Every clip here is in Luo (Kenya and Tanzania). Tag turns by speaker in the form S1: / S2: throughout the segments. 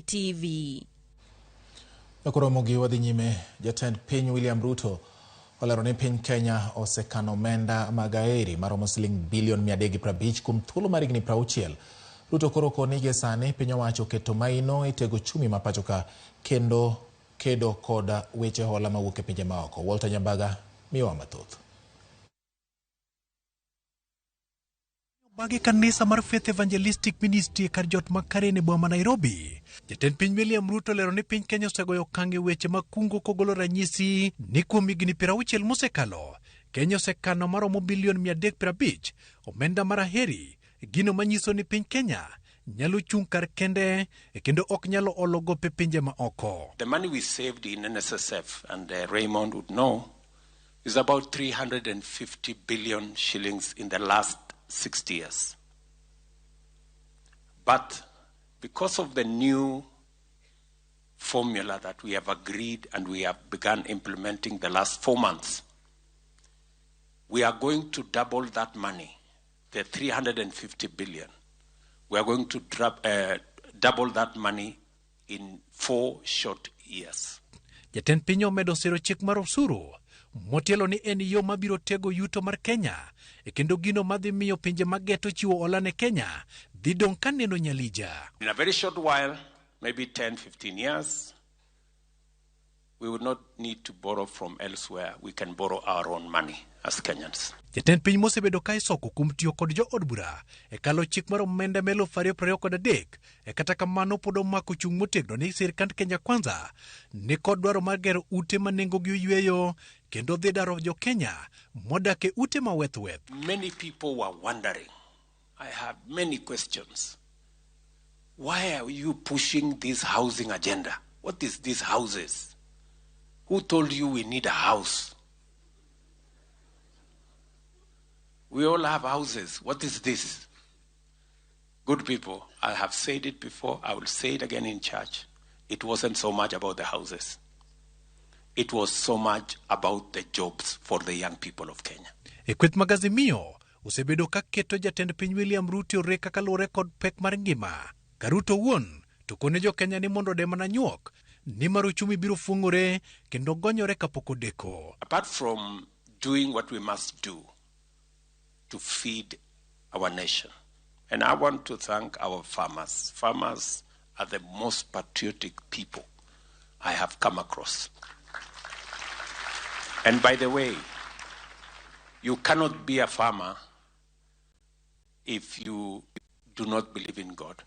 S1: TV.
S2: Koro gi wadhi nyime, jatend piny William Ruto olero ni piny Kenya osekano omenda mag aeri maromo siling bilion 350 kuom thuolo mar higni 60. Ruto koro koni gie sani piny owacho oketo maino e tego ochumi ma pacho ka kendo kedo kod weche hola mawuok e pinje maoko. Walter Nyambaga miyowa mathoth.
S3: Bage kanisa mar Faith Evangelistic Ministry e kar jot ma Karen e boma ma Nairobi. Jatend piny William Ruto olero ni piny Kenya osegoyo okang' e weche mag kungo kogolo ranyisi ni kuom higni 60 mosekalo, Kenya osekano maromo bilion 350 omenda mar aheri, gino manyiso ni piny Kenya nyalo chung' kar kende kendo ok nyalo olo gope pinje ma oko.
S4: The money we saved in NSSF, and Raymond would know, is about 350 billion shillings in the last 60 years. But because of the new formula that we have agreed and we have begun implementing the last 4 months, we are going to double that money, the 350 billion. We are going to double that money in 4 short years.
S3: Jatend piny omedo siro chik mar osuru motielo ni en yo mabiro tego yuto mar Kenya e kendo gino madhi miyo pinje mageto chiwo hola ne Kenya dhi dong' ka neno nyalija.
S4: In a very short while, maybe 10, 15 years, we would not need to borrow from elsewhere. We can borrow our own money as Kenyans.
S3: Jatend piny mosebedo ka isoko kuom tiyo kod jo od bura e kalo chik mar omenda ma 2023 e kata kamano pod omako chung' motegno ni sirkand Kenya Kwanza ni kod dwaro mar gero ute ma nengogi oyweyo kendo dhi daro jo Kenya modak e ute ma weth weth.
S4: Many people were wondering. I have many questions. Why are you pushing this housing agenda? What is these houses? Who told you we need a house? We all have houses. What is this? Good people, I have said it before, I will say it again in church. It wasn't so much about the houses. It was so much about the jobs for the young people of Kenya.
S3: E kweth mag Azimio osebedo ka keto jatend piny William Ruto oreka kaluwore kod pek mar ngima. Ka Ruto owuon to kone jo Kenya ni mondo ode mana nyuok nimar uchumi biro fuong'ore kendo gonyore kapok odeko.
S4: Apart from doing what we must do to feed our nation, and I want to thank our farmers. Farmers are the most patriotic people I have come across. And by the way, you cannot be a farmer if you do not believe in God.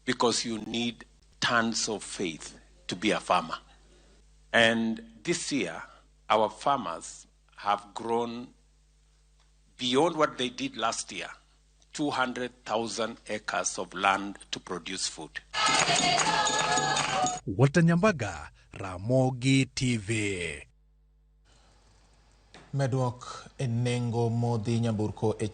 S4: Because you need tons of faith to be a farmer. And this year, our farmers have grown beyond what they did last year, 200,000 acres of land to produce food.
S3: Walter Nyambaga, Ramogi TV.
S2: Medruok e nengo modhi nyamburko e.